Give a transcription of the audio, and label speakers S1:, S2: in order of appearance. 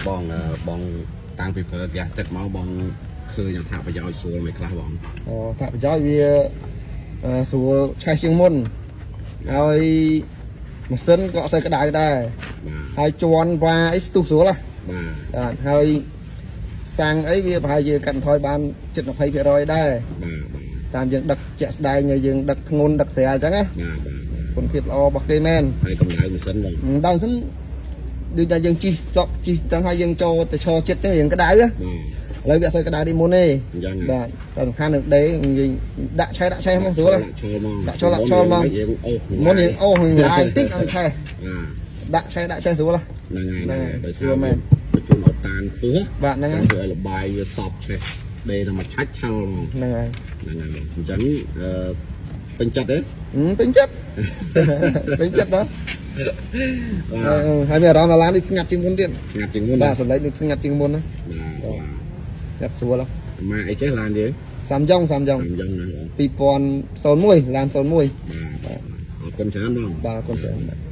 S1: បងអឺបងតាំងពីប្រើហ្គាសទឹកមកបងឃើញអត្ថប្រយោជន៍ស្រួលមិនខ្លះបង
S2: អូថាប្រយោជន៍វាស្រួលឆេះជាងមុនហើយម៉ាស៊ីនក៏អត់សូវក្តៅដែរ
S1: បាទ
S2: ហើយជន់វ៉ាអីស្ទុះស្រួលហ៎
S1: បាទ
S2: បាទហើយសាំងអីវាប្រហែលជាកាត់បន្ថយបានជិត20%ដែរ
S1: បាទបាទ
S2: តាមយើងដឹកជាក់ស្ដែងហើយយើងដឹកធ្ងន់ដឹកស្រាលអញ្ចឹងណា
S1: បាទបាទបាទ
S2: គុណភាពល្អរបស់គេមែន
S1: ហើយកម្ដៅម៉ាស៊ីនបង
S2: ដើមសិនដូចតែយើងជិះចប់ជិះទាំងហើយយើងចូលទៅឈរចិត្តទៅយើងក្តៅហ៎
S1: បាទ
S2: ឥឡូវវាអត់សូវក្តៅដូចមុនទេ
S1: អញ្ចឹង
S2: បាទតែសំខាន់នឹងដេយើងដាក់ឆេះដាក់ឆេះមកស្រួលហ៎
S1: ដាក់ឈលមក
S2: ដាក់ចូលដាក់ចូលមក
S1: យើងអូស
S2: មុនយើងអូសឡាយតិចឲ្យឆេះ
S1: បាទ
S2: ដាក់ឆេះដាក់ឆេះស្រួលហ៎
S1: ហ្នឹងហើយ
S2: ហ្នឹងហើយ
S1: ដោយសារ
S2: ស្រួលមែន
S1: បញ្ជូនអត់តានខ្ពស់
S2: បាទហ្នឹងហើយ
S1: ធ្វើឲ្យលបាយវាសប់ឆេះដេតែមកឆាច់ឆោលហ្មង
S2: ហ្នឹងហើយ
S1: ហ្នឹងហើយបងអញ្ចឹងអឺពេញចិត្តទេ
S2: ហឹមពេញចិត្ត ពេញចិត្តដល់
S1: បាទ
S2: ហើយមានអារម្មណ៍ថាឡាននេះស្ងាត់ជាងមុនទៀត
S1: ស្ងាត់ជាងមុន
S2: បាទសម្លេងនេះស្ងាត់ជាងមុនណា
S1: បាទបាទ
S2: ស្ងាត់ស្រួលហ៎
S1: ម៉ាអីចេះឡានយើង
S2: សាំយ៉ុងសាំយ៉ុង
S1: សាំយ៉ុងណាបង
S2: 2001ឡាន01
S1: បាទបាទអរគុណច្រើនបង
S2: បាទអរគុណច្រើនបាទ